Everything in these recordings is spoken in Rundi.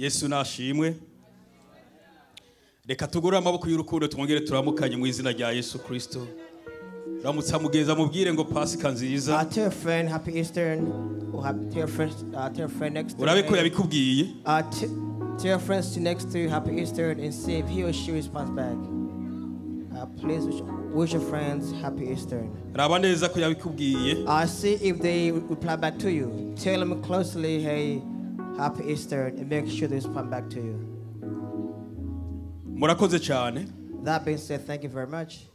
Yesu nashimwe. Reka tugorore amaboko y'urukundo twongere turamukanye mu izina rya Yesu Kristo. Ramutsa mugenza mubwire ngo Pasika nziza. Tell your friend happy Easter, or happy, tell your friend next to Urabe ko you. yabikubwiye. Tell your friends to next to you happy Easter and see if he or she responds back. Please wish your friends happy Easter. Raba neza ko yabikubwiye. See if they reply back to you. Tell them closely, hey, happy Easter, and make sure they respond back to you. Murakoze cyane. That being said, thank you very much.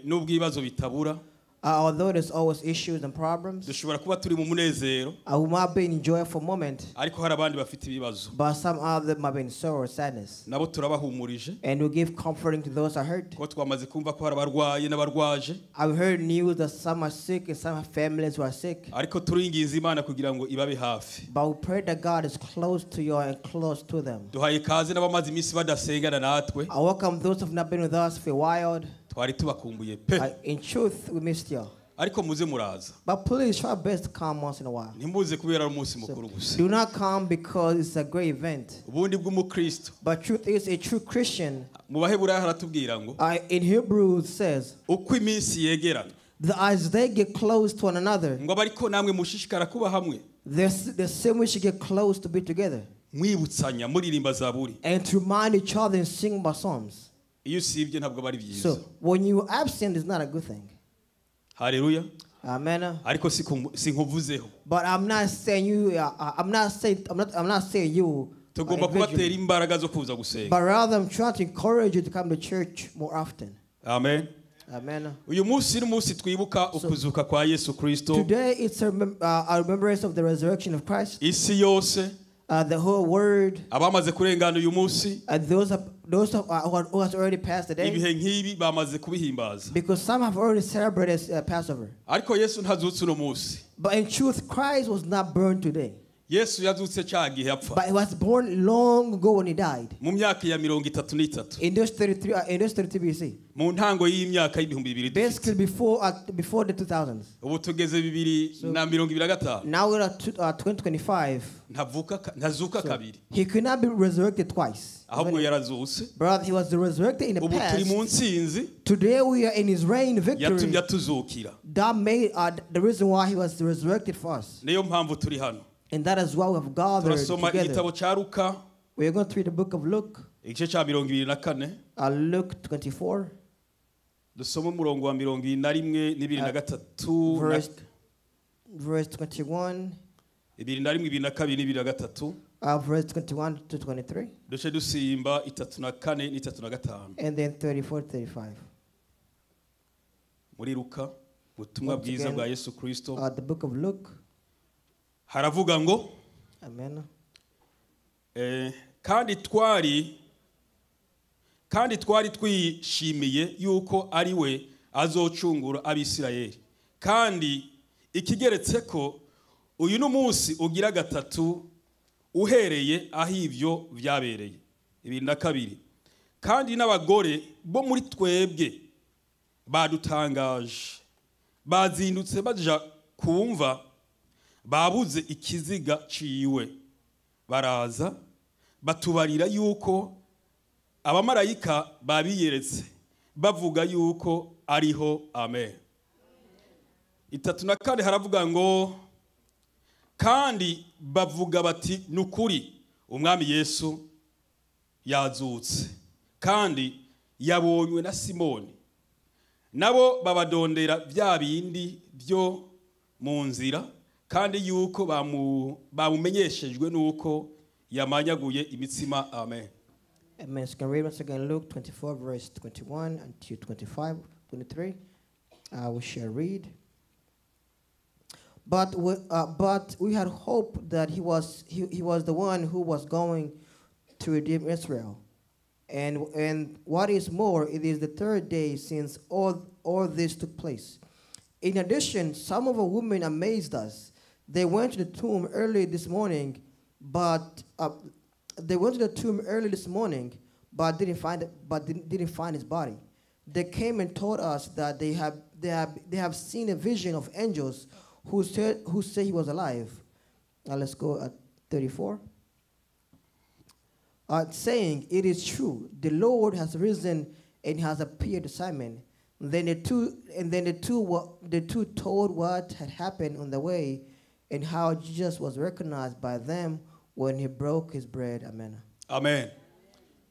Nubwo ibibazo bitabura, Although there's always issues and problems, dushobora kuba turi mu munezero, we might be in joy for a moment, ariko hari abandi bafite ibibazo. but some of them might be in sorrow or sadness. Nabo turabahumurije. And we give comforting to those who are hurt. Ko twamaze kumva ko hari abarwaye n'abarwaje. I've heard news that some are sick and some have families who are sick. Ariko turinginze Imana kugira ngo ibabe hafi. But we pray that God is close to you and close to them. Duhaye ikaze n'abamaze iminsi badasengana natwe. I welcome those who have not been with us for a while. Twari tubakumbuye pe. In truth, we missed you. Ariko muze muraza. But please try best to come once in a while. Ntimuze kubera ari umunsi mukuru gusa. Do not come because it's a great event. Ubundi bw'umukristo. But truth is, a true Christian. Mu Baheburayo haratubwira ngo, In Hebrews says, uko iminsi yegerana, that as they get close to one another, ngo abariko namwe mushishikara kuba hamwe, the same way should get close to be together. Mwibutsanya muririmba zaburi. And to remind each other and sing about psalms. Iyo usibye ntabwo bari byiza. So when you are absent, it's not a good thing. Hallelujah. Amen. Ariko sinkuvuzeho. But I'm not saying you. I'm not saying. I'm not. I'm not saying you. Tugomba Individually. kubatera imbaraga zo kuza gusenga. But rather, I'm trying to encourage you to come to church more often. Amen. Amen. Uyu munsi ni umunsi twibuka ukuzuka kwa Yesu Kristo. Today it's a remembrance of the resurrection of Christ. Isi yose. The whole world. Abamaze kurengana uyu munsi. And those who has already passed the day. Ibihe nk'ibi bamaze kubihimbaza. Because some have already celebrated Passover. Ariko Yesu ntazutse uno munsi. But in truth, Christ was not born today. Yesu yazutse cya gihe apfa. But he was born long ago when he died. Mu myaka ya mirongo itatu n'itatu. In those 33, in those 33 BC. Mu ntango y'imyaka y'ibihumbi bibiri dufite. Basically before the 2000s. Ubu tugeze bibiri na mirongo ibiri na gatanu. Now we're at 2025. Ntavuka ntazuka kabiri. He could not be resurrected twice. Ahubwo yarazutse. Brother, he was resurrected in the Ubu turi past. mu ntsinzi. Today we are in his reign victory. Yatumye atuzukira. That made the reason why he was resurrected for us. Niyo mpamvu turi hano. And that is why we have gathered Turasoma together. igitabo cya Luka. We are going to read the book of Luke. Igice cya mirongo ibiri na kane. Luke 24. Dusome umurongo wa mirongo ibiri na rimwe n'ibiri na gatatu na Verse 21. Ibiri na rimwe, ibiri na kabiri, n'ibiri na gatatu. Verse 21 to 23. Duce dusimba itatu na kane n'itatu na gatanu. And then 34, 35. Muri Luka, ubutumwa Once bwiza again, bwa Yesu Kristo. The book of Luke. Haravuga ngo, Amen. Kandi twari twishimiye yuko ari we azocungura Abisirayeli. Kandi ikigeretse ko uyu n'umunsi ugira gatatu uhereye aho ibyo byabereye. Ibiri na kabiri. Kandi n'abagore bo muri twebwe badutangaje, bazindutse baja kumva, babuze ikiziga ciwe, baraza batubarira yuko abamarayika babiyeretse bavuga yuko ariho. Amen. Itatu na kane haravuga ngo, kandi bavuga bati nukuri umwami Yesu yazutse, kandi yabonywe na Simoni. Nabo babadondera bya bindi byo mu nzira, kandi yuko bamumenyeshejwe nuko yamanyaguye imitsima. Amen. Amen. So can read once again Luke 24 verse 21 until 25, 23. We shall read. But we had hope that he was the one who was going to redeem Israel. And what is more, it is the third day since all this took place. In addition, some of the women amazed us. They went to the tomb early this morning, but they went to the tomb early this morning, but didn't find it, but didn't find his body. They came and told us that they have seen a vision of angels who say he was alive. Now let's go at 34. saying, "It is true, the Lord has risen and has appeared to Simon." Then the two told what had happened on the way, and how Jesus was recognized by them when he broke his bread. Amen. Amen,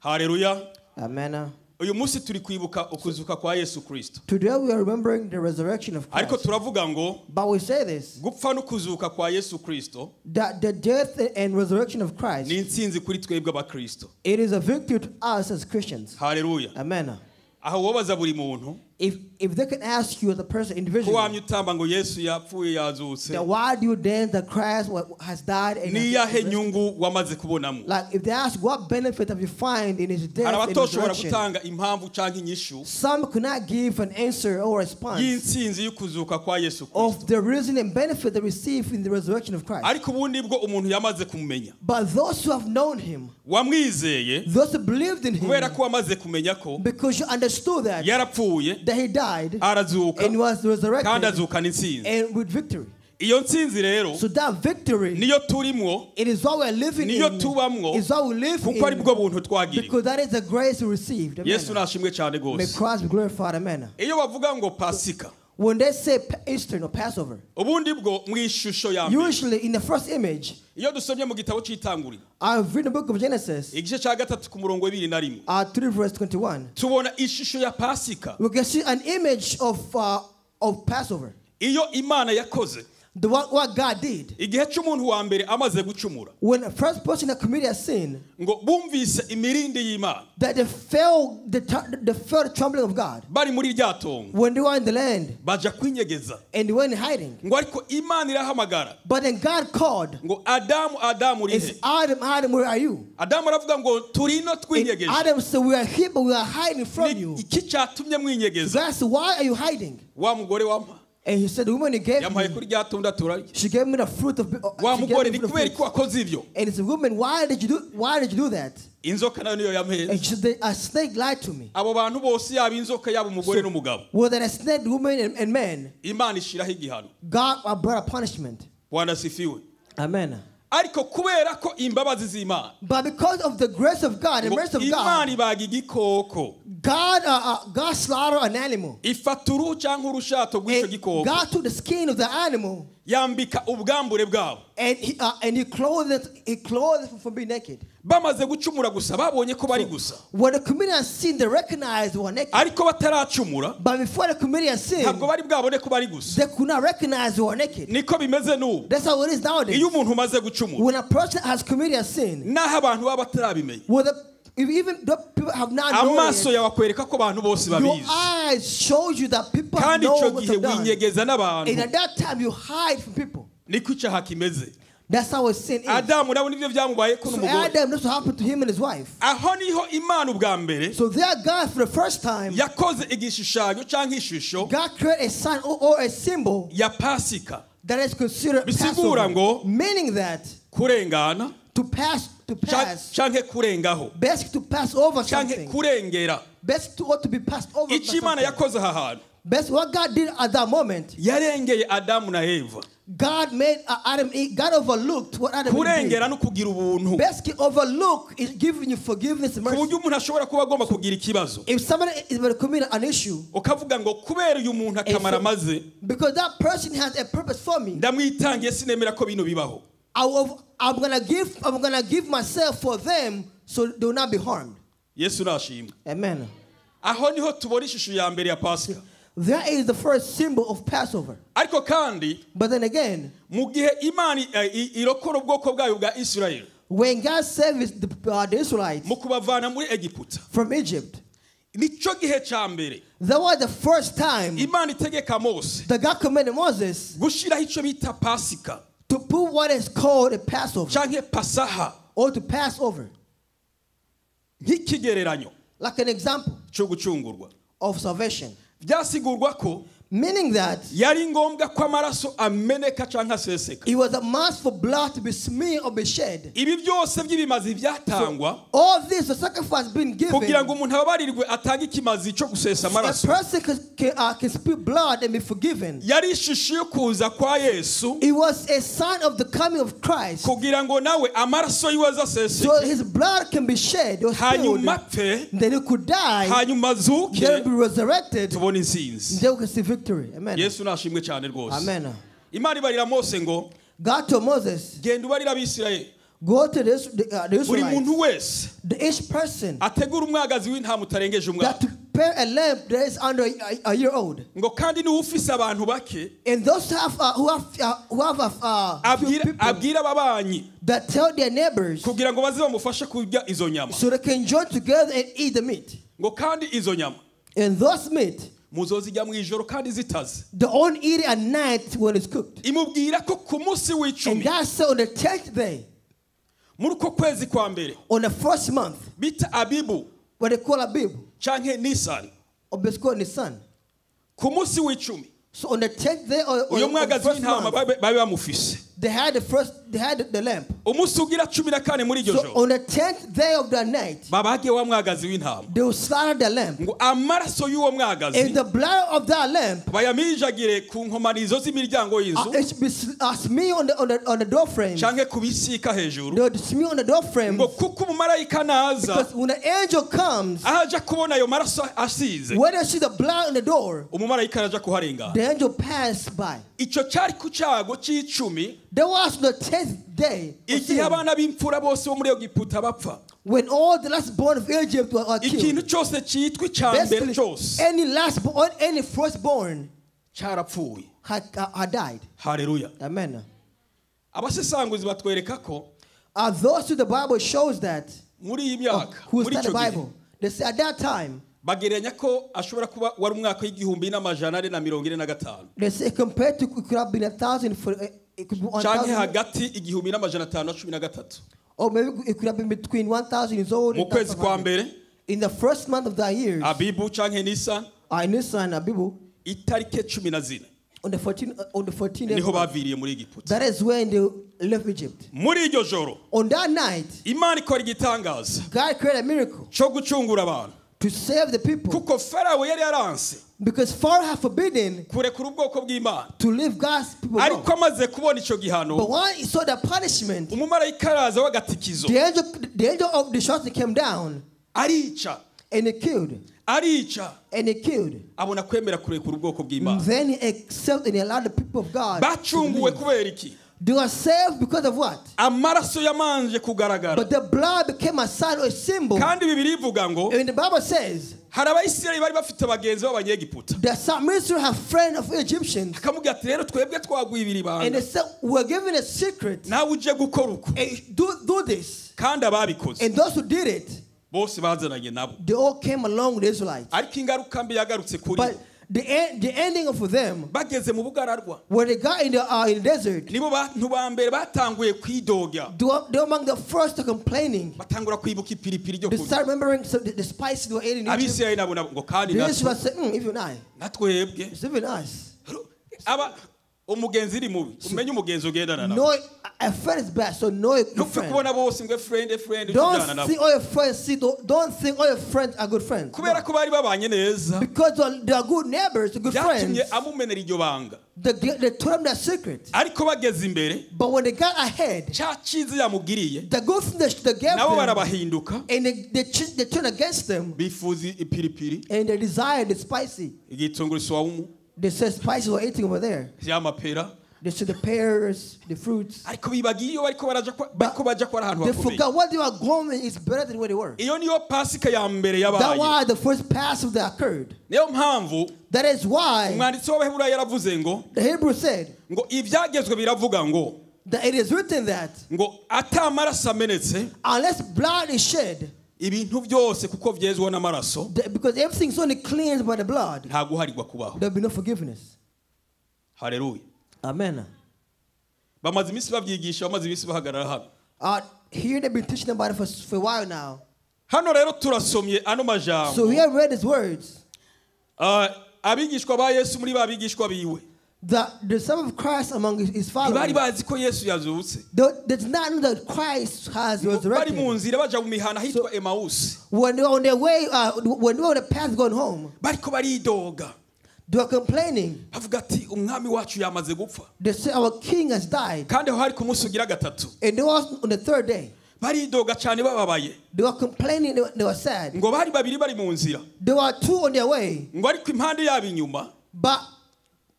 haleluya. Amen. Uyu munsi turi kwibuka ukuzuka kwa Yesu Kristo. Today we are remembering the resurrection of Ariko Christ. turavuga ngo But we say this, gupfa no kuzuka kwa Yesu Kristo that the death and resurrection of Christ, ni intsinzi kuri twebwe abakristo. it is a victory to us as Christians. Haleluya. Amen. Aho wobaza buri muntu If they can ask you as a person ko individually, wamye utamba ngo Yesu yapfuye yazutse, that why do you dance that Christ has died and has niyahe risen? Nyungu wamaze kubonamo? Like if they ask what benefit have you find in his death Hari and abatoshobora resurrection, gutanga impamvu cyangwa inyishu some could not give an answer or response y'intsinzi y'ukuzuka kwa Yesu Kristo. of the reason and benefit they receive in the resurrection of Christ. Ariko ubundi bwo umuntu yamaze kumumenya, But those who have known him, wamwizeye, those who believed in him, kubera ko wamaze kumenya ko because you understood that, yarapfuye, that he died arazuka, and was kandi resurrected azukana intsinzi. and with victory. Iyo ntsinzi rero So that victory, niyo turimwo, it is what we're living niyo in. tubamwo, It's what we live kuko ari in. bwo buntu twagiriwe. Because that is the grace we received. Amen. Yesu nashimwe cyane May rwose. Christ be glorified. Amen. Iyo bavuga ngo Pasika, When they say Eastern or Passover, ubundi bwo mu ishusho ya mbere, usually in the first image, iyo dusomye mu gitabo cy'Itanguriro, I've read the book of Genesis, igice cya 3 ku murongo 21, 3 verse 21. tubona ishusho ya Pasika. We can see an image of Passover. Iyo Imana yakoze The what God did. Igihe cy'umuntu wa mbere amaze gucumura, When the first person that committed a sin, ngo bumvise imirindi y'Imana that they felt the trembling of God. Bari muri rya tongo, When they were in the land baja kwinyegeza. And they were in hiding. Ngo ariko Imana irahamagara But then God called, ngo Adamu, Adamu, uri it's he? Adam, Adam, where are you? Adamu aravuga ngo turi ino And twinyegeje. Adam said, we are here, but we are hiding from Ni you. iki cyatumye mwinyegeza? That's why are you hiding? Wa mugore wampa And he said, the woman he gave yampaye me, kuri rya tunda turarya. she gave me the fruit of. Wa She gave mugore me ni the kubera fruit. ko wakoze ibyo? And it's a woman, why did you do that? Inzoka nayo niyo yampeze. And she said, a snake lied to me. Abo bantu bose, yaba inzoka, yaba umugore n'umugabo, Well, then a snake, the woman, and man, Imana ishiraho igihano. God brought a punishment. Bwana asifiwe. Amen. Ariko kubera ko imbabazi z'Imana, But because of the grace of God, the ngo mercy of Imana God, ibaga igikoko, God slaughtered an animal. Ifata uruhu cyangwa urushato rw'icyo And gikoko, God took the skin of the animal yambika ubwambure bwabo. and he clothed it from being naked. Bamaze gucumura gusa babonye ko bari gusa. When the community has sinned, they recognized they were naked. Ariko bataracumura But before the community has sinned, ntabwo bari bwabone ko bari gusa. they could not recognize they were naked. Niko bimeze n'ubu. That's how it is nowadays. Iyo umuntu umaze gucumura, When a person has committed a sin, naho abantu baba batarabimenya, whether if even though people have not known amaso it, yawe akwereka ko abantu bose your babizi. eyes shows you that people Kandi know icyo what gihe they've done. winyegeza And n'abantu. at that time, you hide from people. Niko icyaha kimeze. That's how sin is. Adamu nabo nibyo byamubaye ko So n'umugore. Adam, that's what happened to him and his wife. Aho niho Imana ubwa mbere So there, God, for the first time, yakoze igishushanyo cyangwa ishusho God created a sign or a symbol ya Pasika. that is considered Bisigura Passover, ngo meaning that kurengana to pass, to pass, canke kurengaho, basically to pass over canke something, kurengera. basically to, or to be passed over by Icyo Imana something. yakoze aha hantu, Basically, what God did at that moment, yarengeye Adamu na Eva. God made Adam. God overlooked what Adam and Eve did. Kurengera no kugira ubuntu, Basically, overlook is giving you forgiveness and ku mercy. buryo umuntu ashobora kuba agomba kugira ikibazo, If somebody is going to commit an issue, ukavuga ngo kubera uyu muntu akamaro amaze, because that person has a purpose for me, ndamwitangiye, sinemera ko bino bibaho. I'm gonna give myself for them so they will not be harmed. Yesu nashimwe. Amen. Aho niho tubona ishusho ya mbere ya Pasika. That is the first symbol of Passover. Ariko kandi, But then again, mu gihe Imana irokora ubwoko bwayo bwa Isirayeli when God saved the Israelites mu kubavana muri Egiputa, from Egypt, nicyo gihe cya mbere that was the first time Imana itegeka Mose that God commanded Moses gushyiraho icyo bita Pasika to put what is called a Passover canke Pasaha or to pass over, nk'ikigereranyo like an example cyo gucungurwa. of salvation. Byasigurwa ko Meaning that yari ngombwa ko amaraso ameneka canke aseseka. It was a must for blood to be smeared or be shed. Ibi byose by'ibimazi byatangwa All this, the sacrifice being given, kugira ngo umuntu ababarirwe atange ikimazi cyo gusesa a amaraso. person can spill blood and be forgiven. Yari ishusho yo kuza kwa Yesu It was a sign of the coming of Christ. kugira ngo nawe amaraso yiwe azaseseke So his blood can be shed or spilled. hanyuma apfe Then he could die, hanyuma azuke then be resurrected, tubone intsinzi. then we can see victory. Amen. Yesu nashimwe cyane rwose. Amen. Imana ibarira Mose ngo God told Moses, genda ubarira Abisirayeli go to the buri muntu Israelites, wese the each person ategura umwagazi w'intama utarengeje umwaka that to prepare a lamb that is under a year old. ngo kandi niba ufise abantu bake And those who have few people abwira ababanyi that tell their neighbors kugira ngo baze bamufashe kurya izo nyama so they can join together and eat the meat. ngo kandi izo nyama And those meat, muzozijya mu ijoro kandi zitaze. they only eat it at night when it's cooked. Imubwira ko ku munsi And w'icumi that's on the 10th day, muri uko kwezi kwa mbere on the first month, bita Abibu what they call Abib, canke Nisan or it's called Nisan. ku munsi w'icumi So on the 10th day or uyo on the mwagazi first w'intama month, babe bamufise they had the lamp. umunsi ugira 14 muri iryo So joro on the 10th day of the night, babage wa mwagazi w'intama they will slaughter the lamb. ngo amaraso y'uwo mwagazi And the blood of that lamb, bayaminjagire ku nkomanizo z'imiryango y'inzu it should be smeared on the door frame. canke kubisika hejuru They will smear on the door frame ngo kuko umumarayika naza because when the angel comes, ahaja kubona ayo maraso asize when they see the blood on the door, umumarayika araja kuharengana. the angel passed by. Ico cyari ku cyago c'icumi There was the 10th day of igihe sin, abana b'imfura bose bo muri Egiputa bapfa when all the last born of Egypt were killed. ikintu cyose cyitwa icya mbere Basically, cyose any last born, any firstborn cyarapfuye. had died. Haleluya. Amen. Abasesanguzi batwereka ko Those who the Bible shows that muri iyi myaka who muri study the icyo gihe Bible, they say at that time, bagereranya ko ashobora kuba wari umwaka w'1445 they say compared to it could have been 1,000 for it could be canke 1,000, hagati 1513 or maybe it could have been between 1,000 years old mu and kwezi kwa 1,500. mbere In the first month of that year, Abibu canke Nisan Nisan Abibu, itarike 14 on the 14th niho day, baviriye muri Egiputa. that is when they left Egypt. Muri iryo joro On that night, Imana ikora igitangaza God created a miracle cyo gucungura abantu to save the people, kuko Farawo yari yaranse because Pharaoh had forbidden kurekura ubwoko bw'Imana to leave God's people ariko alone. amaze kubona ico gihano But when he saw the punishment, umumarayika araza w'agatikizo the angel of destruction came down arica and he killed. arica And he killed. abona kwemera kurekura ubwoko bw'Imana. Then he accepted and he allowed the people of God to Bacunguwe leave. kubera iki? They were saved because of what? Amaraso yamanje kugaragara. But the blood became a sign or a symbol. Kandi Bibiliya ivuga ngo And the Bible says hari Abayisirayeli bari bafite abagenzi b'Abanyegiputa. that some Israel have friends of Egyptians. Akamubwira ati rero twebwe twaguye ibanga. And they said we're given a secret. Nawe uje gukora uko. And do this. Kandi ababikoze And those who did it, bose bazananye nabo. they all came along with the Israelites. Ariko ingaruka mbi yagarutse kuri But the ending of them, bageze mu bugararwa when they got in the desert, nibo bantu ba mbere batanguye kwidoga. they were among the first to complaining. Batangura kwibuka ipiripiri ryo They kurya. start remembering the spices they were eating in Egypt. Abisirayeli nabo ngo kandi The Israelites said, even I, natwebwe it's even us. aba umugenzi iri mubi umenye umugenzi ugendana nawe. No, a friend is bad, so know your Ntupfe friend. kubona bose ngo friend ujyana Don't nabo. see all your friends. Don't think all your friends are good friends. Kubera ko bari babanye neza Because they are good neighbors, good friends. byatumye amumenera iryo banga. They told them their secret. Ariko bageze imbere But when they got ahead, cya cyiza yamugiriye the good thing that they gave nabo them, barabahinduka and they turned against them, bifuza ipiripiri and they desired the spicy. igitunguru They said spices were eating over there. y'amapera. They said the pears, the fruits. Ariko bibagiye iyo bariko baraja bariko baja kwa ahantu They hakomeye. forgot what they were going is better than where they were. Iyo niyo Pasika ya mbere That's yabaye. why the first Passover that occurred. Niyo mpamvu That is why umwanditsi w'Abaheburayo yaravuze ngo the Hebrew said ngo ibyagezwe biravuga ngo that it is written that ngo atamaraso amenetse unless blood is shed, ibintu byose kuko byezwa n'amaraso because everything is only cleansed by the blood, nta guharirwa kubaho. there will be no forgiveness. Haleluya. Amen. Bamaze iminsi babyigisha, bamaze iminsi bahagarara hano. Here they've been teaching about it for a while now. Hano rero turasomye ano majambo. So we have read his words. Abigishwa ba Yesu muri ba bigishwa biwe. The disciples of Christ among his followers. Ntibari bazi ko Yesu yazutse. They did not know that Christ has resurrected. Bari mu nzira baja mu mihana hitwa Emmaus. When they were on their way, when they were on the path going home, bariko baridoga. They were complaining. Bavuga ati umwami wacu yamaze gupfa. They said our king has died. Kandi aho hari ku munsi ugira gatatu. And it was on the third day. Baridoga cyane bababaye. They were complaining, they were sad. Ngo bari babiri bari mu nzira. There were two on their way. Ngo ariko impande yabo inyuma. But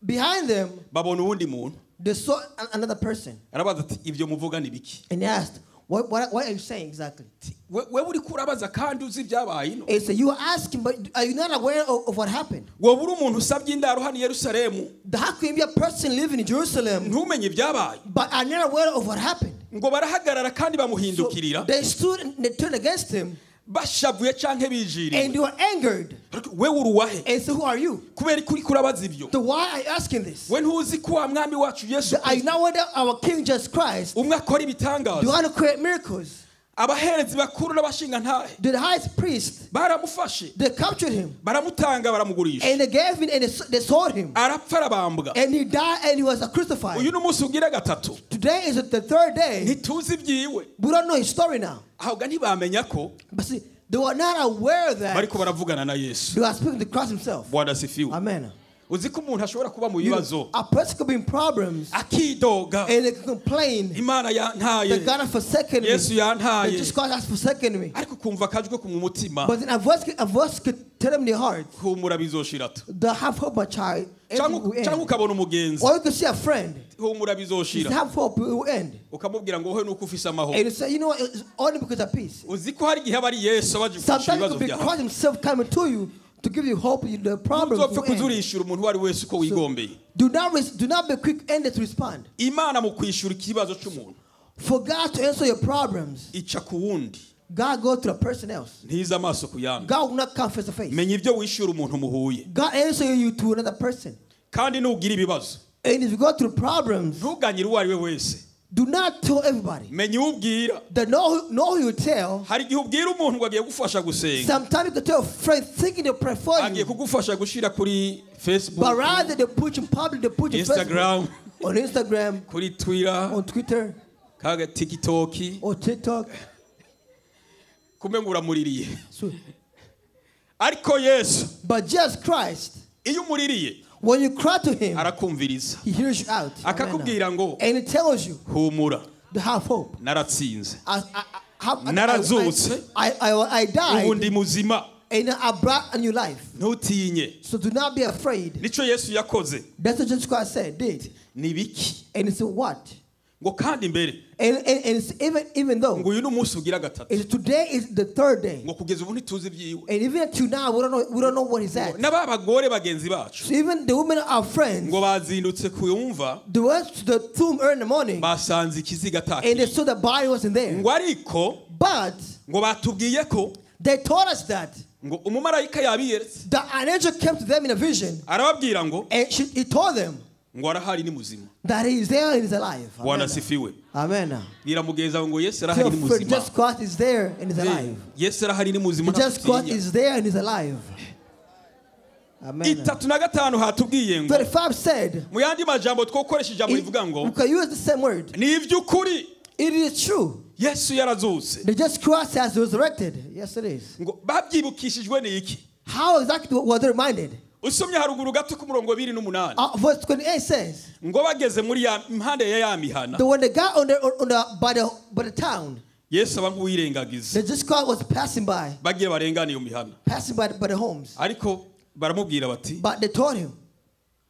behind them, babona uwundi muntu. They saw another person. Arabaza ati ibyo muvuga ni biki? And he asked, what are you saying exactly? Wewe uri kurabaza kandi uzi ibyabaye ino. And so you are asking, but are you not aware of what happened? Wowe uri umuntu usabye indaro hano i Yerusalemu. How can you be a person living in Jerusalem? Ntumenye ibyabaye. But are not aware of what happened. Ngo barahagarara kandi bamuhindukirira. So they stood and they turned against him. Bashavuye canke bijiriwe. And they were angered. Wewe uri uwahe? And so who are you? Kubera ko uri kurabaza ibyo. So why are you asking this? We ntuzi ko wa mwami wacu Yesu. Are you not aware that our King Jesus Christ? Umwe akora ibitangaza. Do you want to create miracles? Abaherezi bakuru n'abashingantahe. The highest priest. Baramufashe. They captured him. Baramutanga baramugurisha. And they gave him and they sold him. Arapfa arabambwa. And he died and he was crucified. Uyu n'umunsi ugira gatatu. Today is the third day. Ntituzi ibyiwe. We don't know his story now. Ahubwo ntibamenya ko. But see, they were not aware that bariko baravugana na Yesu. They were speaking to Christ himself. Bwana asifiwe. Amen. Uzi ko umuntu ashobora kuba mu bibazo. A person could be in problems. Akidoga. And they could complain. Imana yantaye. That God has forsaken me. Yesu yantaye. That Jesus Christ has forsaken me. Ariko kumva akajwi ku mutima. But then a voice could tell them in their heart. Humura bizoshira. The have hope, my child. Cyangwa ukabona umugenzi. Or you could see a friend. Humura bizoshira. Have hope, it will end. Ukamubwira ngo wowe nuko ufise amahoro. And you say, you know what, it's only because of peace. Uzi ko hari igihe bari Yesu abaje gufasha Sometimes it ibibazo could be byawe. Christ himself coming to you to give you hope in the problems. So, do not be quick ended to respond. Imana mu kwishura ikibazo cy'umuntu. For God to answer your problems, ica ku wundi. God goes to a person else. Ntiza amaso ku yandi. God will not come face to face. Menya ibyo wishura umuntu muhuye. God answer you to another person. Kandi nugira ibibazo. And if you go through problems, ntuganyire uwo ari we wese. Do not tell everybody. Menya ubwira. The know who you tell. Hari igihe ubwira umuntu ngo agiye gufasha gusenga. Sometimes you can tell a friend thinking they pray for you. Agiye kugufasha gushira kuri Facebook. But rather they put you in public, they put you Instagram. Facebook, on Instagram, kuri Twitter, on Twitter, kaga TikTok, or TikTok. Kumenga uramuririye. So, ariko Yesu. But Jesus Christ. Iyo umuririye. When you cry to him, arakumviriza. He hears you out. Akakubwira ngo, and he tells you, humura, to have hope. Naratsinze. I died. Ubu ndi muzima. And I brought a new life. Ntutinye. So do not be afraid. Nico Yesu yakoze. That's what Jesus Christ said, did. Ni biki? And it's what? Ngo kandi mbere. And it's even though ngo uyu n'umunsi ugira gatatu. Today is the third day. Ngo kugeza ubu ntituzi ibyiwe. And even until now we don't know what he's at. N'aba bagore bagenzi bacu. So even the women are friends. Ngo bazindutse kuyumva. They went to the tomb early in the morning. Basanze ikiziga ataki. And they saw the body wasn't there. Ngo ariko but ngo batubwiye ko they told us that ngo umumarayika yabiyeretse. The angel came to them in a vision. Arababwira ngo and he told them ngo arahari ni muzima. That he is there and is alive. Bwana asifiwe. Amen. Bwira mugenzi wawe ngo Yesu arahari ni muzima. Jesus Christ is there and is alive. Yesu arahari ni muzima. Jesus Christ is there and is alive. Amen. 35 hatubwiye ngo 35 said, mu yandi majambo twokoresha ijambo rivuga ngo we can use the same word. Ni iby'ukuri. It is true. Yesu yarazutse. The Jesus Christ has resurrected. Yes, it is. Ngo babyibukishijwe ni iki? How exactly were they reminded? Usomye haruguru gato ku murongo 28. Verse 28 says, ngo bageze muri ya impande ya ya mihana. When they got on the by the town, Yesu aba nk'uwirengagiza. The Jesus Christ was passing by. Bagiye barengana iyo mihana. Passing by the homes. Ariko baramubwira bati, but they told him,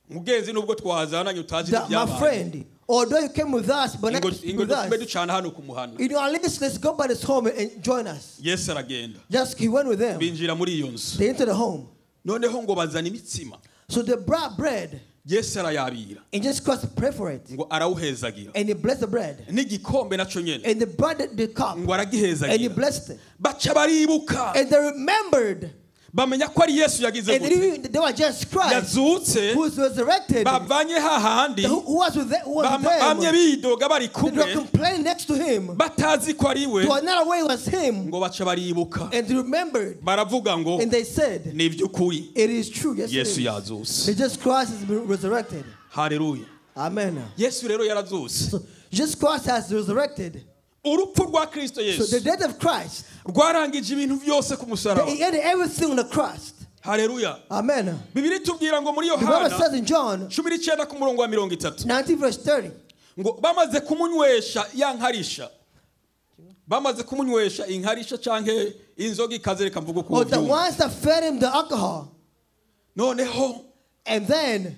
mugenzi nubwo twazananye utazi ibyabaye. My friend, although you came with us, but not with us. You know, at least let's go by this home and join us. Yesu aragenda. Just he went with them. Binjira muri iyo nzu. They entered the home. Noneho ngo bazana imitsima. So they brought bread. Yesu arayabira. And Jesus Christ prayed for it. Ngo arawuhezagira. And he blessed the bread. N'igikombe naco nyene. And they brought the cup. Ngo aragihezagira. And he blessed it. Baca baribuka. And they remembered. Bamenya ko ari Yesu yagize And they gute didn't even, they were just Christ yazutse who was resurrected, bavanye hahandi who was with them, who was with bamye them. bidoga bari They kumwe were complaining next to him. batazi ko ari we They were not aware it was him. ngo baca baribuka And they remembered. baravuga ngo And they said, ni iby'ukuri it is true. Yes, it Yesu is. yazutse That Jesus Christ has been resurrected. Haleluya. Amen. Yesu rero yarazutse. So Jesus Christ has resurrected. Urupfu rwa Kristo So Yesu the death of Christ, rwarangije ibintu byose ku musaraba. he ended everything on the cross. Haleluya. Amen. Bibiliya itubwira ngo muri The Bible Yohana says in John 19 ku murongo wa 30 19 verse 30, ngo bamaze kumunywesha ya nkarisha, bamaze kumunywesha inkarisha canke inzoga ikaze, reka mvuge uko or the ubyumva. ones that fed him the alcohol, Noneho and then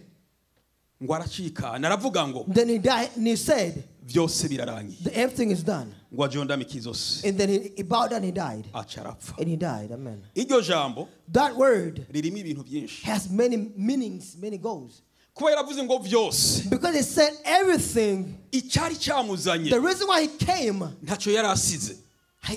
ngo aracikana aravuga ngo then he died, and he said, byose birarangiye, the everything is done. ngo ajondame ikizosi And then he bowed down and he died. aca arapfa. And he died. Amen. Iryo jambo That word ririmo ibintu byinshi has many meanings, many goals. Kuba yaravuze ngo byose, Because he said everything. icyari cyamuzanye The reason why he came, ntacyo yari asize.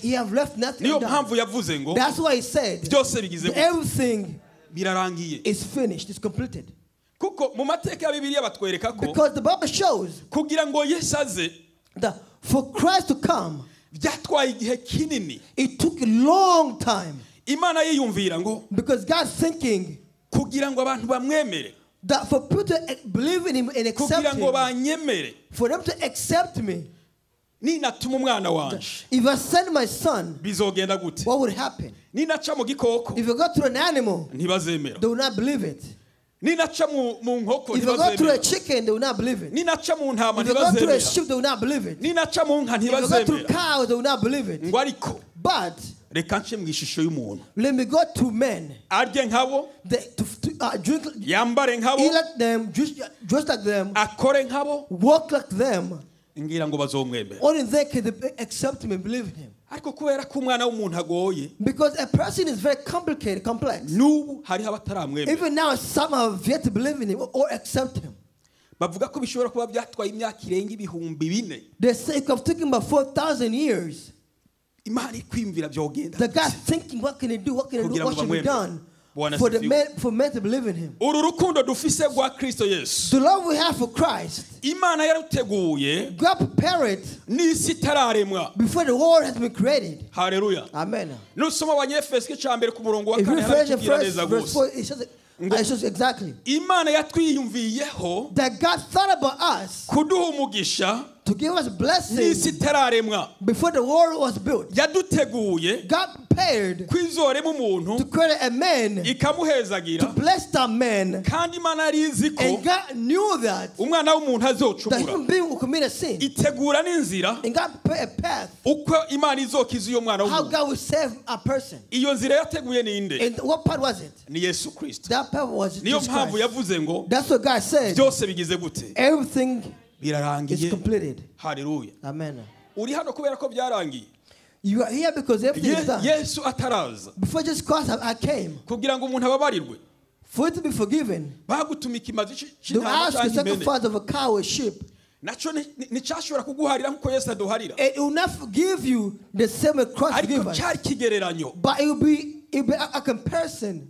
he have left nothing Niyo undone. mpamvu yavuze ngo That's why he said byose bigize gute? everything birarangiye. is finished, it's completed. Kuko mu mateka ya Bibiliya batwereka ko Because the Bible shows kugira ngo Yesu aze that for Christ to come, byatwaye igihe kinini. it took a long time. Imana yiyumvira ngo Because God's thinking kugira ngo abantu bamwemere, that for people to believe in him and accept kugira ngo him, banyemere, for them to accept me, ninatuma umwana wanje if I send my son, bizogenda gute? what would happen? Ninaca mu gikoko If I go through an animal, ntibazemera. they will not believe it. Ninaca mu nkoko If I go through a ntibazemera. chicken, they will not believe it. Ninaca mu ntama If I go through a ntibazemera. sheep, they will not believe it. Ninaca mu nka If I go through ntibazemera. cows, they will not believe it. Ngo ariko But reka nce mu ishusho y'umuntu, let me go to men, arye nkabo, to drink, yambare nkabo, eat like them, dress like them, akore nkabo, walk like them. ngira ngo bazomwemera. Only they can accept him and believe in him. Ariko kubera ko umwana w'umuntu agoye, Because a person is very complicated, complex. n'ubu hariho abataramwemera. Even now, some have yet to believe in him or accept him. Bavuga ko bishobora kuba byatwaye imyaka irenga 4000. They say it could have taken about 4,000 years. Imana ikwiyumvira byogenda. The God thinking, what can he do? What can he do? Kugira What ngo should be bamwemere. done Bwana for the asifiwe. men, for men to believe in him? Uru rukundo dufise rwa Kristo Yesu, The love we have for Christ, Imana yaruteguye God prepared it n'isi itararemwa. before the world has been created. Haleluya. Amen. Nusoma Abanyefeso igice ca mbere ku murongo wa If you kane read the haratubwira first neza verse gose 4, it shows, it shows exactly Imana yatwiyumviyeho that God thought about us kuduha umugisha to give us blessings n'isi itararemwa. before the world was built. Yaduteguye God prepared kwizorema umuntu to create a man, ikamuhezagira, to bless that man. kandi Imana yari izi ko And God knew that umwana w'umuntu the azocumura, human being will commit a sin. itegura n'inzira And God prepared a path uko Imana izokiza uyo mwana how w'umuntu. God will save a person. Iyo nzira yateguye ni inde? And what part was it? Ni Yesu Kristo. That part was Niyo Jesus mpamvu Christ. yavuze ngo That's what God said. byose bigize gute? Everything is Birarangiye. completed. Haleluya. Amen. Uri hano kubera ko byarangiye. You are here because everything is done. Yesu ataraza Before Jesus Christ, I came kugira ngo umuntu ababarirwe, for you to be forgiven. bagutuma ikimazi They c'intama ask you canke impene, sacrifice of a cow or sheep. naco nticashobora kuguharira nkuko Yesu aduharira, It will not forgive you the same way Christ ariko forgive us. cyari ikigereranyo. But it will be a comparison.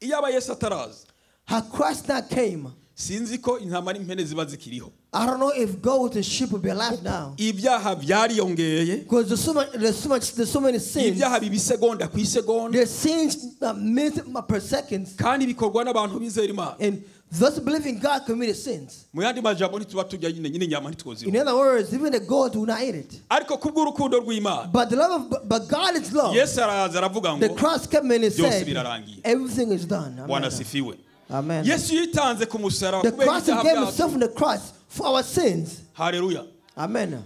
Iyo aba Yesu ataraza, How Christ not came, sinzi ko intama n'impene ziba zikiriho. I don't know if goat and sheep will be alive now. Ibyaha byariyongeye, Because there's so many sins. ibyaha biba isegonda ku isegonda, There's sins minutes per second, kandi bikorwa n'abantu bizera Imana. and those believing God committed sins. Mu yandi majambo ntituba turya nyine nyine inyama ntitwoziho. In other words, even the goat will not eat it. Ariko kubw'urukundo rw'Imana, But the love of but God is love. Yesu araza aravuga The ngo cross came and he byose said, birarangiye. everything is done. Bwana Amen. asifiwe. Amen. Yesu yitanze ku musaraba The kubera cross ibyaha gave byacu. himself on the cross for our sins. Haleluya. Amen.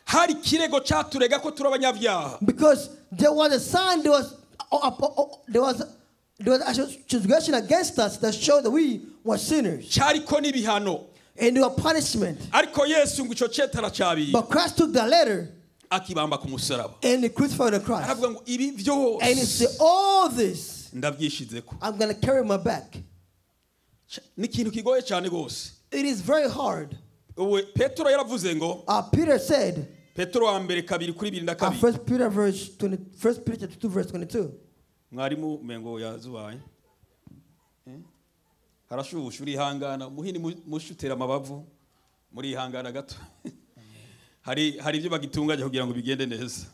Hari ikirego cyaturega ko turi abanyabyaha. Because there was a sign, there was a transgression against us that showed that we were sinners. Cyariko n'ibihano. And there were punishment. Ariko Yesu ngo ico cete aracabiye, But Christ took the letter akibamba ku musaraba. and he crucified the cross. Aravuga ngo ibi byose And he said, all this ndabyishizeko. I'm going to carry my back. Ni ikintu kigoye cyane gose. It is very hard. Uwe Petero yaravuze ngo, Peter said, Petero wa mbere kabiri kuri bibiri na kabiri. 1 Peter verse 20, 1 Peter chapter 2 verse 22. Mwarimu mengo yazubaye. Harashusha urihangana muhini mushutera amabavu murihangana gato. Hari ibyo bagitunganya kugira ngo bigende neza.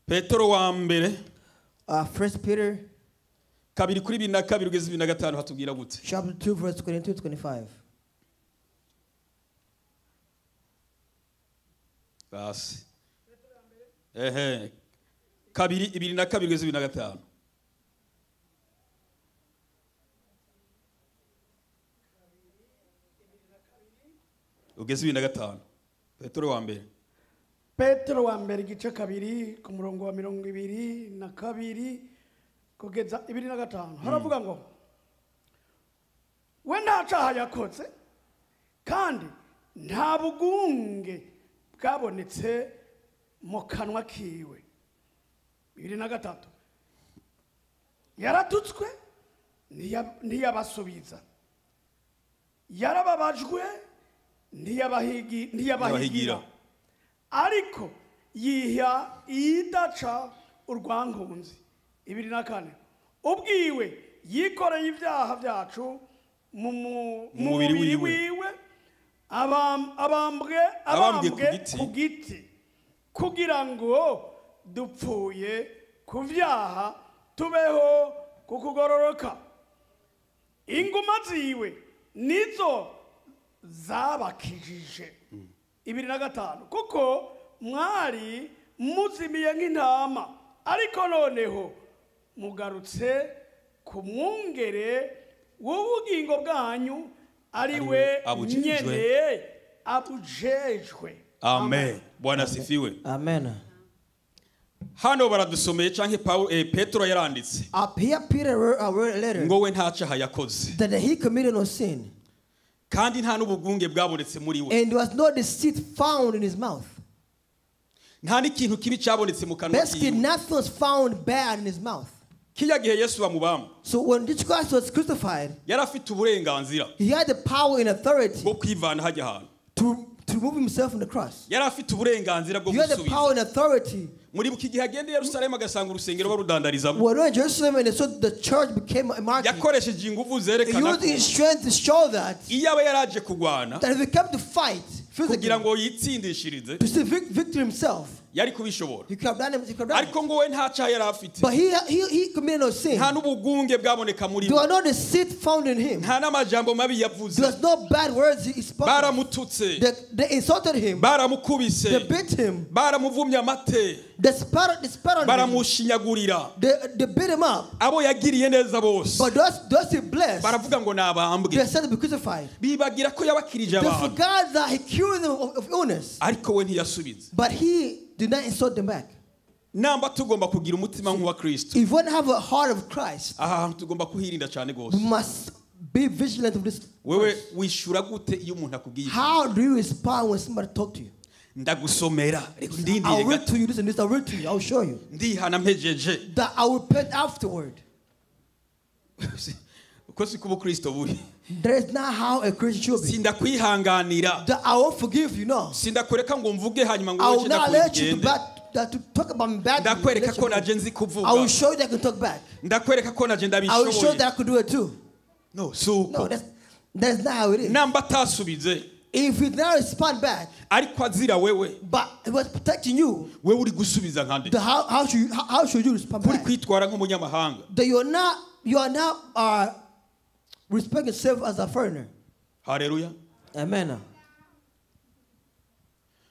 Petero wa mbere First Peter 2:22 kugeza 25 hatubwira gute? Chapter 2 verse 22 to 25. Basi. 2:22 kugeza 25. Ugeze 25. Petero wa mbere. Petero wa mbere igice 2 ku murongo wa 22 kugeza 25. Haravuga ngo we nta cyaha yakoze kandi nta bugunge bwabonetse mu kanwa kiwe. 23. Yaratutswe ntiyabasubiza, yarababajwe ntiyabahigira, ariko yiha idaca urwankunzi. 24. Ubwiwe yikoreye ibyaha byacu mu mubiri wiwe, abambwe ku giti, kugira ngo dupfuye ku byaha tubeho ku kugororoka. Inguma ziwe nizo zabakijije. 25. Kuko mwari muzimiye nk'intama, ariko noneho mugarutse ku mwungere w'ubugingo bwanyu, ari we nyene abujejwe. Amen. Bwana asifiwe. Amen. Hano baradusomeye canke Petro yaranditse. Here Peter wrote a letter. Ngo we nta cyaha yakoze. That he committed no sin. Kandi nta n'ubugunge bwabonetse muri we. And there was no deceit found in his mouth. Nta n'ikintu kibi cyabonetse mu kanwa kiwe. Basically nothing was found bad in his mouth. Kijya gihe Yesu bamubamba. So when Jesus Christ was crucified, yari afite uburenganzira. He had the power and authority bwo kwivana hajya hantu. To remove himself from the cross. Yari afite uburenganzira bwo He had the gusubiza. power and authority. Muri buki gihe agende Yerusalemu agasanga urusengero barudandarizamo. When in Jerusalem and so the church became a market. Yakoresheje ingufu zerekana. He used his strength to show that. Iyo aba yaraje kugwana. That if he came to fight physically. Kugira ngo yitsindishirize. To see victory himself. Yari kubishobora. He could have done it. He could have done Ariko ngo we nta cyaha yari afite. But he committed no sin. Nta n'ubugunge bwaboneka muri we. There was no deceit found in him. Nta n'amajambo mabi yavuze. There was no bad words he spoke. Baramututse. They insulted him. Baramukubise. They beat him. Baramuvumye amate. They spat on him. Baramushinyagurira. They beat him up. Abo yagiriye neza bose. But those he blessed. Baravuga ngo nabambwe. They said to be crucified. Bibagira ko yabakirije abantu. They forgot that he cured them of illness. Ariko we ntiyasubiza. But he did not insult them back. Namba tugomba kugira umutima nk'uwa Kristo. If we want to have a heart of Christ, aha tugomba kuhirinda cyane gose. We must be vigilant of this. Wewe wishura gute iyo umuntu akubwiye? How do you respond when somebody talk to you? Ndagusomera ndindire. I'll read to you this and this. I'll read to you. I'll show you. Ndihana mpejeje. That I will repent afterward. Uko si kuba Kristo buri. That is not how a Christian should be. Sindakwihanganira. That I won't forgive you, no. Sindakureka ngo mvuge hanyuma ngo I will not let you to talk about me badly. Ndakwereka ko naje nzi kuvuga. I will show you that I can talk back. Ndakwereka ko naje ndabishoboye. I will show that I could do it too. No, so no, that's not how it is. Namba atasubize. If he did not respond back, ariko azira wewe, but he was protecting you. Wewe uri gusubiza nkande. How should you respond back? Uri kwitwara nk'umunyamahanga. That you are not respect yourself as a foreigner. Hallelujah. Amen.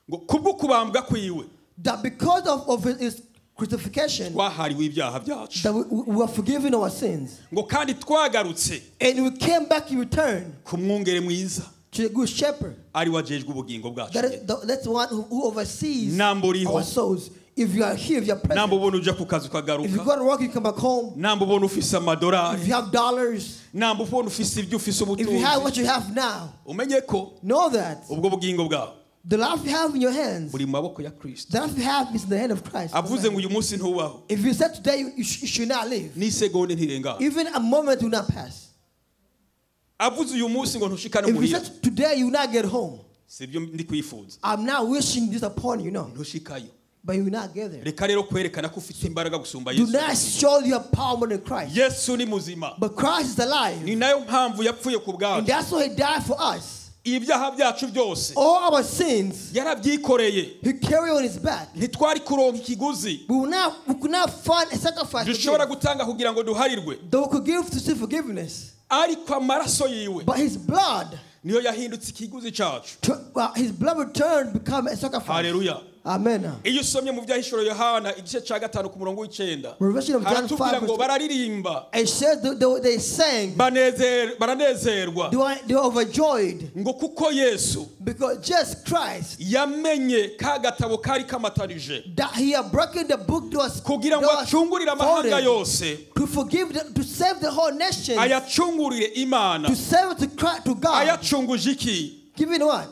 Ngo kubwo kubambwa kwiwe. That because of his crucifixion, twahariwe ibyaha byacu. That we were forgiven our sins. Ngo kandi twagarutse. And we came back in return. Ku mwungere mwiza. To the good shepherd. Ari wajejwe ubugingo bwacu. That's the one who oversees our souls. If you are here, if you are present. Namba ubona uja ku kazi ukagaruka. If you go to work, you come back home. Namba ubona ufise amadorari. If you have dollars. Namba ubona ufise ibyo ufise ubutunzi. If you have what you have now. Umenye ko. Know that. Ubwo bugingo bwawe. The life you have in your hands. Buri mu maboko ya Kristo. The life you have is in the hand of Christ. Avuze ngo uyu munsi ntubaho. If you said today you should not live. N'isegonde ntirengana. Even a moment will not pass. Avuze uyu munsi ngo ntushikane If you muhira. said today you will not get home. Sibyo ndi kwifuza. I'm not wishing this upon you, no. Ntushikayo. But you will not get there. Reka rero kwerekana ko ufite imbaraga gusumba Do Yesu. not show your power more than Christ. Yesu ni muzima. But Christ is alive. Ni nayo mpamvu yapfuye ku And bwacu. that's why he died for us. Ibyaha byacu byose All our sins, yarabyikoreye. he carried on his back. Ntitwari kuronka ikiguzi We could not find a sacrifice to dushobora give gutanga kugira ngo duharirwe. that we could give to seek forgiveness. Ariko amaraso yiwe But his blood, niyo yahindutse ikiguzi cyacu. His blood returned become a sacrifice. Haleluya. Amen. Iyo usomye mu byahishuro Yohana igice cya 5 ku murongo w'icenda, Revelation of John haratubwira 5 ngo bararirimba, It says they sang, baranezerwa, they were overjoyed ngo kuko Yesu because just Christ yamenye ka gatabo kari kamatarije that he had broken the book that was, kugira ngo that was acungurire amahanga folded yose, to forgive, to save the whole nation, ayacungurire Imana. to save to Christ, to God. Ayacunguje iki? Giving what?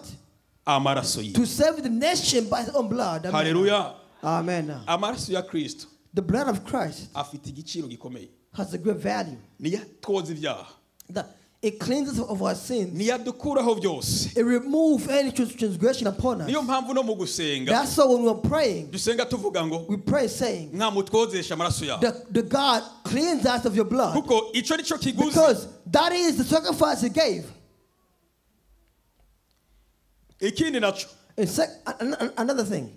Amaraso yiwe. To save the nation by his own blood. Amen. Haleluya. Amen. Amaraso ya Kristo The blood of Christ afite igiciro gikomeye. has a great value. Niyo twoza ibyaha, That it cleanses of our sins. niyo adukuraho byose. It removes any transgression upon us. Niyo mpamvu no mu gusenga That's why when we're praying, dusenga tuvuga ngo we pray saying, mwamutwozesha amaraso yawe, the God cleanse us of your blood. kuko ico nico kiguzi. Because that is the sacrifice he gave. Ikindi naco, And another thing,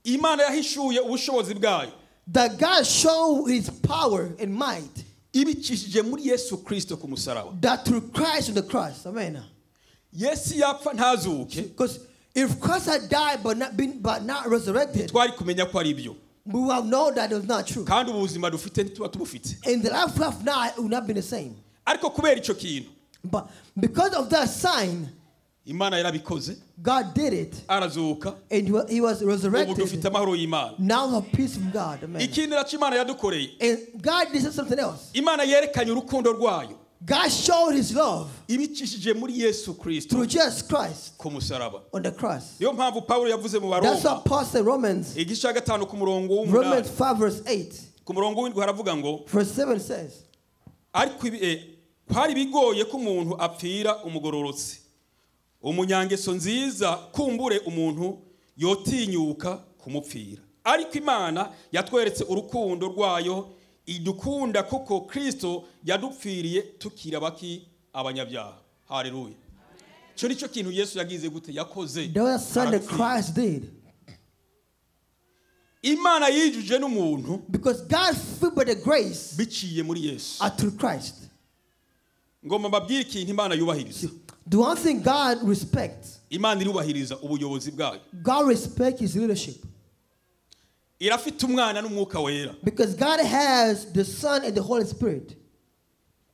Imana yahishuye ubushobozi bwayo that God showed his power and might ibicishije muri Yesu Kristo ku musaraba. that through Christ on the cross. Amen. Yesu yapfa ntazuke, Because if Christ had died but not resurrected, twari kumenya ko ari byo, we would have known that it was not true. kandi ubuzima dufite ntituba tubufite. And the life we have now, it would not be the same. Ariko kubera ico kintu, But because of that sign, Imana yarabikoze, God did it, arazuka, and he was ubu dufite resurrected. amahoro y'Imana. Now we have peace from God. Amen. Ikindi naco Imana yadukoreye, And God did something else. Imana yerekanye urukundo rwayo God showed his love ibicishije muri Yesu Kristo through Jesus Christ ku musaraba. on the cross. Niyo mpamvu Pawulo yavuze mu That's Baroma what Paul said, Romans, igice cya 5 ku murongo Romans w'umunani, 5 verse 8. ku murongo w'indwi haravuga ngo Verse 7 says, ariko kwari bigoye ko umuntu apfira umugororotsi, umunyangeso nziza kumbure umuntu yotinyuka kumupfira, ariko Imana yatweretse urukundo rwayo idukunda kuko Kristo yadupfiriye tukiri abaki abanyabyaha. Haleluya. Cyo nicyo kintu Yesu yagize gute yakoze. That was something that Aradupfira. Christ did. Imana yijuje n'umuntu Because God filled by the grace biciye muri Yesu. through Christ. Ngomba mbabwire ikintu Imana yubahiriza. The one thing God respects, Imana irubahiriza ubuyobozi bwayo. God respects his leadership. Irafite umwana n'umwuka wera. Because God has the Son and the Holy Spirit.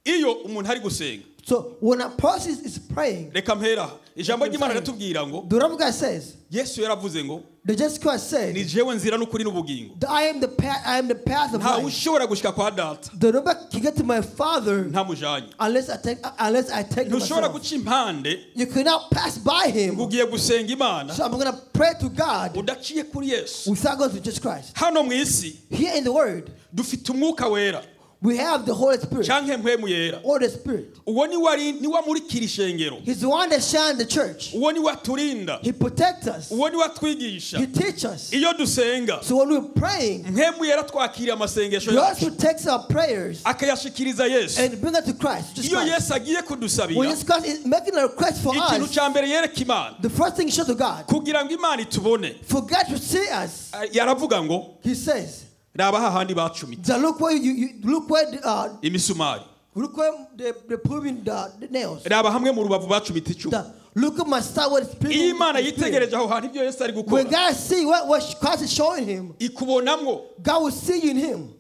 Iyo umuntu ari gusenga, So when a person is praying, reka mpera ijambo ry'Imana riratubwira ngo the word of God says, Yesu yaravuze ngo the Jesus Christ said, ni jewe nzira n'ukuri n'ubugingo, I am the path, I am the path of ntawe life. ushobora gushika kwa data The nobody can get to my Father ntamujanye. unless I take him Ntushobora myself. guca impande You cannot pass by him. ngo ugiye gusenga Imana So I'm gonna pray to God udaciye kuri Yesu. without going to Jesus Christ. Hano mu isi Here in the Word, dufite umwuka wera we have the Holy Spirit canke mpwemu yera. or the Spirit. Uwo niwe amurikira ishengero, He's the one that shines the church. uwo niwe aturinda, He protects us. uwo niwe atwigisha. He teaches us. Iyo dusenga, So when we're praying, mpwemu yera twakira amasengesho he yacu also takes our prayers akayashikiriza Yesu. and bring us to Christ. Jesus Iyo Christ. Yesu agiye When kudusabira, Jesus Christ is making a request for ikintu us, cya mbere yereka Imana the first thing he shows to God, kugira ngo Imana itubone, for God to see us, yaravuga ngo he says, raba hahandi bacumitse that look where you look where imisumari, look where they put in the nails. raba hamwe mu rubavu bacumitse icyuma. Look at my side where it's Iyo peeling. Imana yitegereje aho hantu ibyo Yesu ari When gukora, God see what Christ is showing him, ikubonamwo. God will see you in him.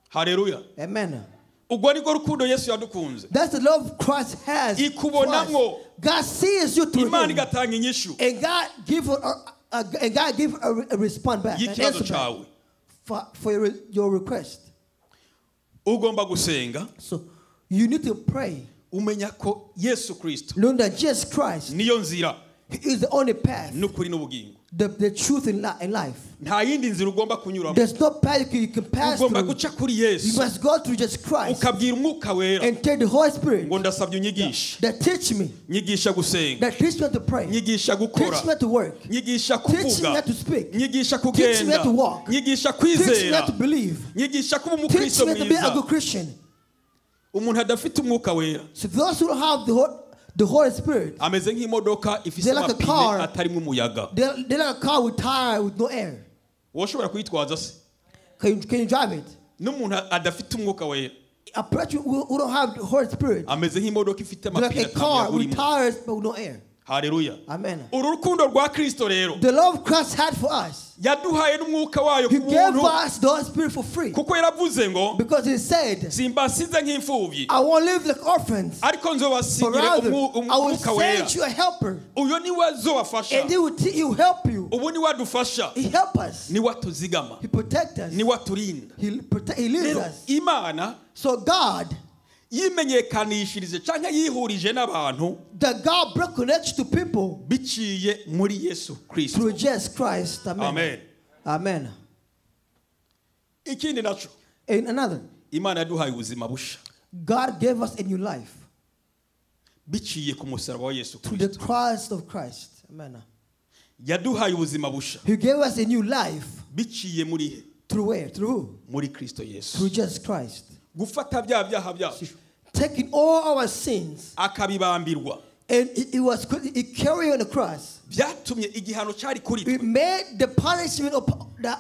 Haleluya. Amen. Ubwo nibwo rukundo Yesu yadukunze. That's the love Christ has for us. Ikubonamwo. God sees you through Imana him. igatanga inyishu And God give a response back, an y'ikibazo answer back cyawe. for your request. Ugomba gusenga So you need to pray, umenya ko Yesu Kristo knowing that Jesus Christ niyo nzira is the only path n'ukuri n'ubugingo. The truth in life. Nta yindi nzira ugomba kunyuramo. There's no path you can pass Ugomba through. guca kuri You Yesu. must go through Jesus Christ. Ukabwira umwuka wera. And tell the Holy Spirit. Ngo ndasabye unyigishe. That teach me. Nyigisha gusenga. That teach me to pray. Nyigisha gukora. Teach me to work. Nyigisha Teach me kuvuga. to speak. Nyigisha Teach me kugenda. to walk. Nyigisha Teach me kwizera. to believe. Nyigisha kuba Teach umukristo me to be a mwiza. good Christian. Umuntu adafite umwuka wera. So those who don't have the Holy Spirit, ameze nk'imodoka ifise they're like a amapine car. atarimo umuyaga. They're like a car with tire with no air. Woshobora kuyitwaza se? Can you drive it? N'umuntu adafite umwuka wera. A person who don't have the Holy Spirit, ameze nk'imodoka ifite they're like amapine a car with atarimo. tires but with no air. Hallelujah. Amen. Uru rukundo rwa Kristo rero. The love Christ had for us. Yaduhaye n'umwuka wayo He gave ku buntu. us the Holy Spirit for free. Kuko yaravuze ngo because he said, simbasize nk'imfubyi. I won't live like orphans. Ariko But nzobasigira rather, I will umwuka wera. send you a helper. Uyo niwe azobafasha. And he will help you. Ubu niwe adufasha. He help us. Niwe atuzigama. He protect us. Niwe aturinda. He leads Rero us. Imana So God, yimenyekanishirije canke yihurije n'abantu that God brought connection to people biciye muri Yesu Kristo. through Jesus Christ. Amen. Amen. Amen. Ikindi naco, And another, Imana yaduhaye ubuzima busha God gave us a new life biciye ku musaraba wa Yesu through the Kristo. cross of Christ. Amen. Yaduhaye ubuzima busha He gave us a new life biciye muri he? through where? Through who? Muri Kristo Yesu. Through Jesus Christ. Gufata bya byaha byacu Taking all our sins akabibambirwa. And he carried on the cross. Byatumye igihano cyari kuri It twe made the punishment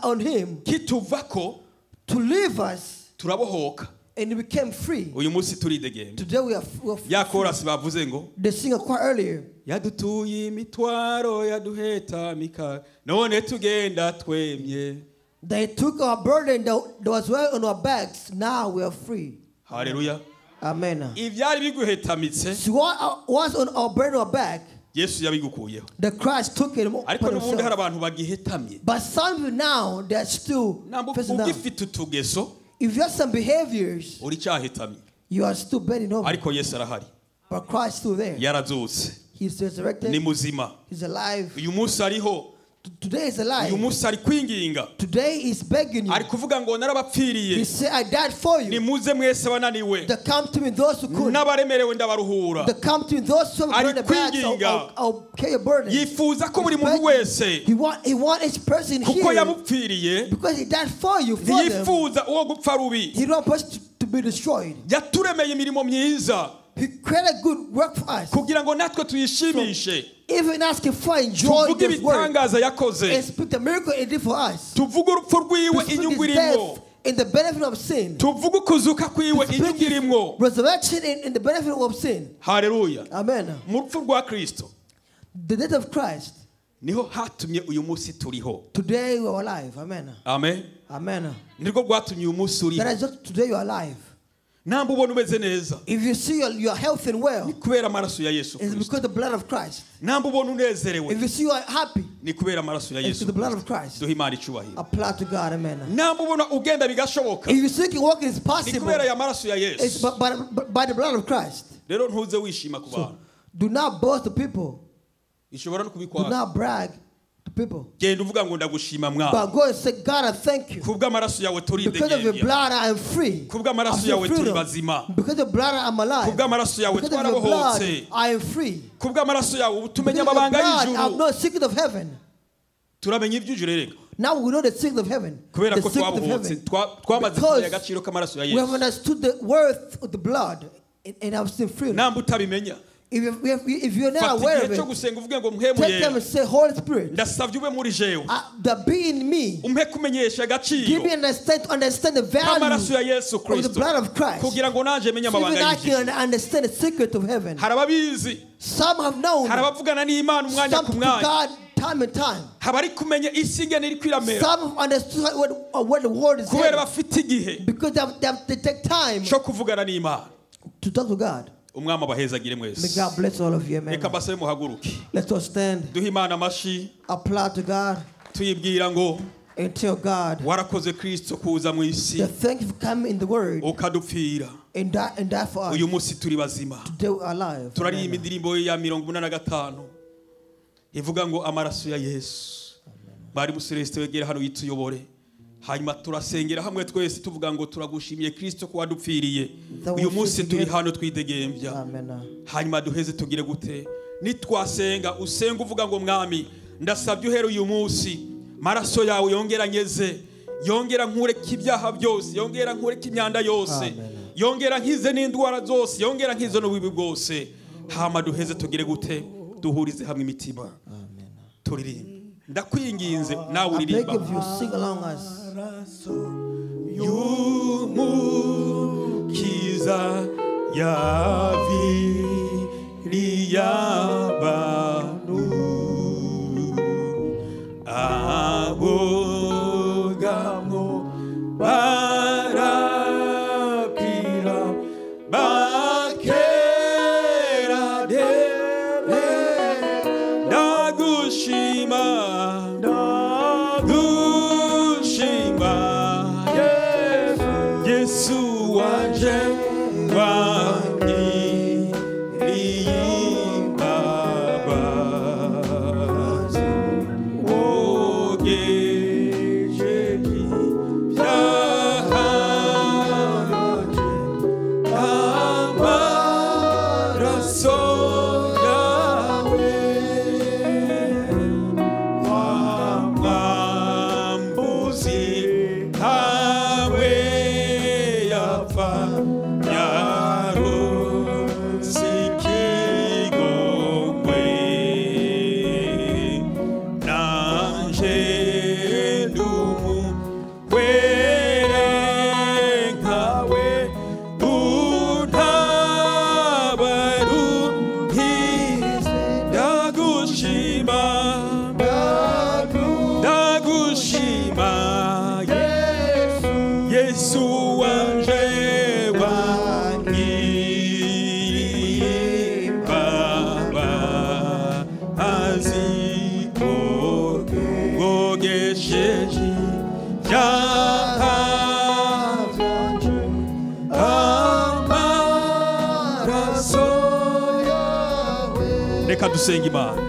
on him kituvako to leave us, turabohoka. and he became free. Uyu munsi turidegembya. Today we are free. Ya chorus bavuze ngo They sing a choir earlier. yadutuye imitwaro yaduheta mika none tugenda twemye. They took our burden that was well on our backs. Now we are free. Hallelujah. Amen. Ibyari biguhetamitse So what was on our burden on our back, Yesu yabigukuyeho. the Christ took it upon Ariko n'ubundi hari himself. abantu bagihetamye. But some now they're still Ntabwo facing down. ugifite utugeso If you have some behaviors, uri cyahetamye. you are still bending over. Ariko Yesu arahari. But Christ is still there. Yarazutse. He's resurrected. Ni muzima. He's alive. Uyu munsi ariho. Today is Uyu alive. munsi ari kwinginga. Today is begging you. Ari kuvuga ngo narabapfiriye. He said, I died for you. Nimuze mwese bananiwe. The come to me those who could. N'abaremerewe ndabaruhura. The come to me those who have Ari burden bags. kwinginga. I'll carry your burden. Yifuza ko buri He's muntu begging. wese He want each person kuko here yamupfiriye because he died for you, for them. ntiyifuza uwo gupfa rubi. He don't want us to be destroyed. Yaturemeye imirimo myiza He created good work for us. kugira ngo natwe tuyishimishe. Even us can find joy in Tuvuge this work ibitangaza yakoze. and speak the miracle he did for us. Tuvuge urupfu rwiwe To speak inyungu his irimwo. death in the benefit of sin. Tuvuge ukuzuka kwiwe Speak inyungu his irimwo. resurrection in the benefit of sin. Hallelujah. Amen. Mu rupfu rwa Kristo The death of Christ. niho hatumye uyu munsi turiho. Today we are alive. Amen. Amen. Amen. Nirwo rwatumye uyu munsi uriho. That is just today you are alive. Namba ubona umeze neza. If you see your health and well, Ni kubera amaraso ya Yesu it's Kristo. because the blood of Christ. Namba ubona unezerewe. If you see you are happy, Ni kubera amaraso ya it's Yesu the blood of Kristo. Christ. Duhe Imana icubahiro. Apply to God, amen. Namba ubona ugenda bigashoboka. If you see you can walk, it's Ni possible. kubera aya maraso ya It's Yesu. by the blood of Christ. Rero ntuze wishima ku bantu. Do not boast to people. Ishobora no Do kubikwaka. not brag to people. Genda uvuga ngo ndagushima mwana. But go and say, God, I thank you. Kubw'amaraso yawe Because of your turidegembya. blood, I am free. Kubw'amaraso I feel yawe turi freedom. bazima. Because of your blood, I am alive. Kubw'amaraso yawe Because of your blood, twarabohotse. I am free. Kubw'amaraso yawe ubu tumenya Because of your amabanga blood, I y'ijuru. know the secret of heaven. Turamenya iby'ijuru rero. Now we know the secret of heaven. Kubera The ko secret of twabohotse, heaven. twamaze Because kumenya agaciro k'amaraso ya We have Yesu. understood the worth of the blood and have seen freedom. Namba utabimenya. If you're not Fata aware igihe of cyo it, gusenga uvuge ngo mpemu take time yera. and say, Holy Spirit, Ndasavye ube muri jewe. that be in me. Umpe kumenyesha agaciro Give me understand to understand the k'amaraso value ya Yesu of the Kristo. blood of Christ. Kugira ngo nanje menye So even amabanga I y'ijuru. can understand the secret of heaven. Hari ababizi, Some have known, hari abavugana n'Imana umwanya some ku to mwanya. God time and time. Haba ari kumenya isi ingene iri kwiramera. Some have understood what the world is Kubera saying bafite igihe because they take time cyo kuvugana n'Imana. to talk to God. Umwami abahezagire May mwese. God bless all of you, amen. Reka mbasabe muhaguruke. Let us stand, Duhe Imana amashi applaud to God, tuyibwira ngo and tell God warakoze Kristo kuza mu isi that thank you for coming in the word ukadupfira. and die for us. Uyu munsi turi bazima. Today we are alive. Turaririmba Amen. indirimbo ya 85 ivuga ngo amaraso ya Yesu Mwarimu Celestin wegera hano yituyobore. Hanyuma turasengera hamwe twese tuvuga ngo turagushimiye Kristo ko wadupfiriye. Uyu munsi turi hano twidegembya. Amen. Hanyuma duheze tugire gute? Nitwasenga usenga uvuga ngo mwami ndasabye uhera uyu munsi maraso yawe yongera nyeze, yongera nkureka ibyaha byose, yongera nkureka imyanda yose, Amen. yongera nkize n'indwara zose, yongera nkize n'ububi bwose. Hama duheze tugire gute? Duhurize hamwe imitima. Amen. Turirimbe. Ndakwinginze nawe I beg uririmba. of you, sing along us. Y'umukiza yaviriye abantu abogamwo barakira bakera dere ndagushima ndagushima Yesu wanje wangiriye imbabazi wogeje ibyaha amaraso yawe wamwambuzi hawe yapfa yaronse ikigongwe nanje ndumuhwere nkawe untabarunkize ndagushima ndagushima Yesu wanje wangiriye imbabazi wogesheje ibyaha byanje amaraso yawe. Reka dusenge Imana.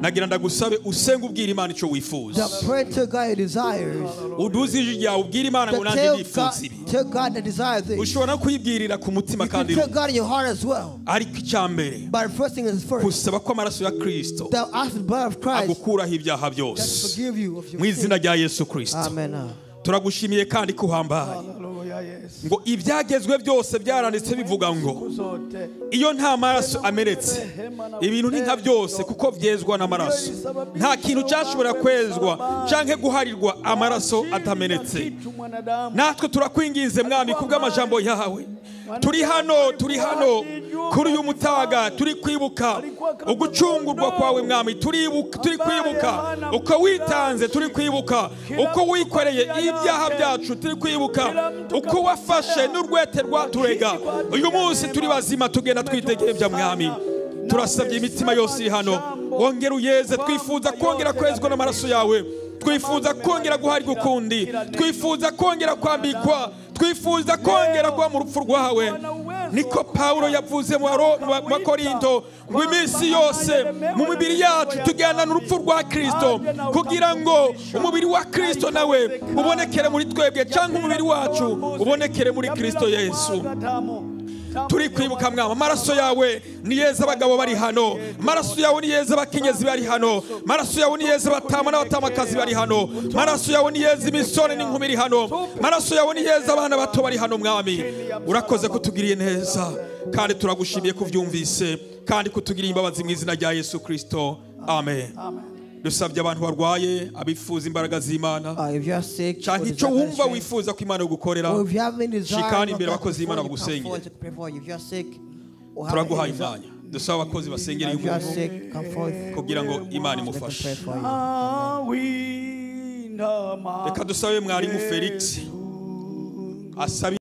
Nagira ndagusabe usenge ubwira Imana icyo wifuza. The pray to God your desires. Uduze ijwi ryawe ubwira Imana ngo The nanjye tell ndifuza God, ibi. tell God the desire thing. Ushobora no kuyibwirira ku mutima You can kandi tell God in your heart as well. ariko icya mbere But the first thing is first, gusaba ko amaraso ya Kristo that ask the blood of Christ agukuraho ibyaha that byose forgive you of your mu izina sins. rya Yesu Kristo. Amen. Turagushimiye kandi ko uhambaye. Haleluya Yesu. Ngo ibyagezwe byose byaranditse bivuga ngo Zote. iyo nta maraso amenetse ibintu ni nka byose kuko byezwa n'amaraso. Nta kintu cyashobora kwezwa canke guharirwa amaraso atamenetse. Kitu mwanadamu. Natwe turakwinginze mwami kubw'amajambo yawe. Turi hano, turi hano kuri uyu mutaga, turi kwibuka ugucungurwa kwawe mwami, turi kwibuka uko witanze, turi kwibuka uko wikoreye ibyaha byacu, turi kwibuka uko wafashe n'urwete rwaturega. Uyu munsi turi bazima tugenda twitegembya mwami. Turasabye imitima yose iri hano wongera uyeze. Twifuza kongera kwezwa n'amaraso yawe, twifuza kongera guharirwa ukundi, twifuza kongera kwambikwa, twifuza kongera kuba mu rupfu rwawe. Niko Paulo yavuze mu Bakorinto ngo iminsi yose mu mibiri yacu tujyana n'urupfu rwa Kristo kugira ngo umubiri wa Kristo nawe ubonekere muri twebwe, cyangwa umubiri wacu ubonekere muri Kristo Yesu. Turi kwibuka mwami, amaraso yawe ni yeza abagabo bari hano, amaraso yawe ni yeza abakenyezi bari hano, amaraso yawe ni yeza abatama n'abatamakazi bari hano, amaraso yawe ni yeza imisore n'inkumi iri hano, amaraso yawe ni yeza abana bato bari hano mwami. Urakoze kutugiriye neza kandi turagushimiye kuvyumvise kandi kutugiriye imbabazi mu izina rya Yesu Kristo. Amen. Dusabye abantu barwaye abifuza imbaraga z'Imana If you are sick, canke or ico desire wumva strength, wifuza ko Imana yogukorera, or if you have any desire, shikana imbere of God abakozi b'Imana before you, come bagusengere. forward to pray for you. If you are sick, or have Turaguhaye any desire, umwanya. Dusaba abakozi basengera if you are uyu sick, come forth. kugira ngo Imana Let them imufashe. pray for you. Reka dusabe mwarimu Felix asabe